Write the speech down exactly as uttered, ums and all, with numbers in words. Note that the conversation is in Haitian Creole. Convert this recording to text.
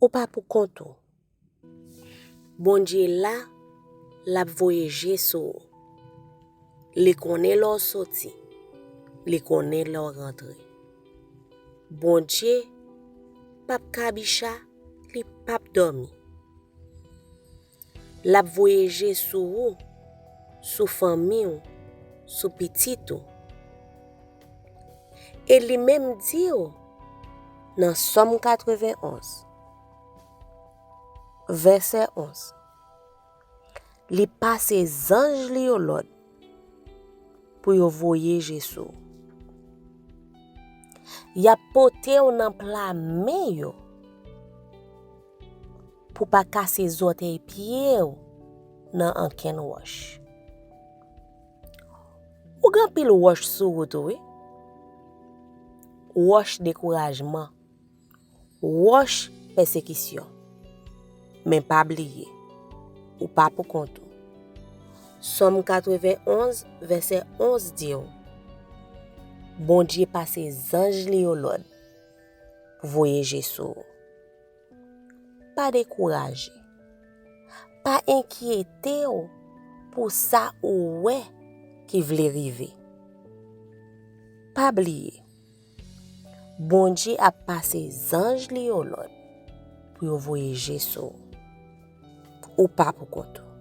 Ou pa pou kont ou. Bondye la, l ap voye je sou ou. Li konnen lè w soti, li konnen lè w rantre. Bondye p ap kabicha, li p ap dòmi. L ap voye je sou ou, sou fanmi w, sou pitit ou. E li menm di w nan Sòm katrevenonz, vèsè onz, li pase zanj li yo lòd pou yo voye je sou ou. Y ap pote w nan pla men yo pou pa kase zòtèy pye w nan ankenn wòch. Ou gen anpil wòch sou wout ou, wi. Wòch dekourajman, wòch pèsekisyon. Men pa bliye, ou pa pou kont ou. Sòm katrevenonz, vèsè onz di w, Bondye pase zanj li yo lòd pou voye je sou ou. Pa dekouraje. Pa enkyete w pou sa ou wè ki vle rive. Pa bliye, Bondye ap pase zanj li yo lòd pou yo voye je sou ou. Ou pa pou kont ou.